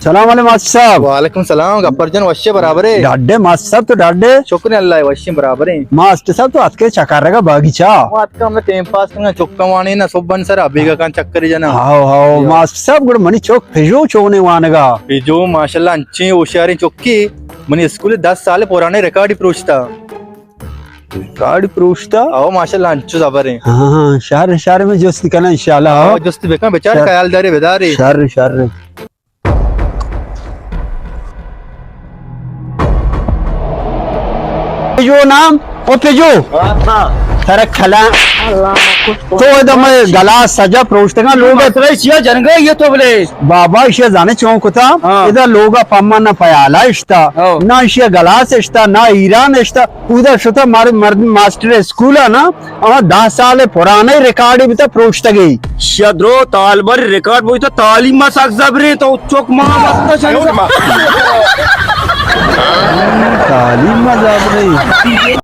سلام علیکم ماسٹر صاحب۔ وعلیکم سلام، گپر جان، وشے برابرے؟ ڈاڈے ماسٹر صاحب، تو ڈاڈے؟ شکر اللہ، وشیں برابرے۔ ماسٹر صاحب، تو اتکے چکر رگا باغیچہ؟ ما اتکا ہمنا ٹائم پاس کنگا، چکا وانی نا صبح سر بیگا کان چکری جنا۔ ہاو، ہاو، جی۔ ماسٹر صاحب، گڑا منی چک پجو چونے وانگا؟ پجو ماشاءاللہ انچیں ہوشیاریں چکی، منی اسکول دس سال پرانے ریکارڈ پروشتا۔ ریکارڈ پروشتا؟ او ماشاءاللہ انچو زبریں۔ ہاں، ہاں، شہر، شہر میں جست کنا انشاءاللہ۔ او جست بکن، بچار شر۔ خیال دارے، بدارے۔ شر، شر۔ پجو نام، او پجو۔ ترا کلا۔ تو ادا میں گلاس سجا پروشتگا لوگ۔ مسئلہ چیا جنگا یہ تو بلے؟ بابا، ایشی زانے چون کتا؟ ہاں۔ ادا لوگا پما نہ پیالہ اشتا، ہاں۔ نہ ایشی گلاس اشتا، نہ ایران اشتا۔ اودا شتا مار-، مرد ماسٹر اسکول نا، اما دہ سال پرانے ریکارڈ بیتا پروشتگی۔ شدرو طالبر ریکارڈ بوتا، تعلیم ما سک زبرے تو چک ما مت شنگا۔ تعلیم ما زبرے۔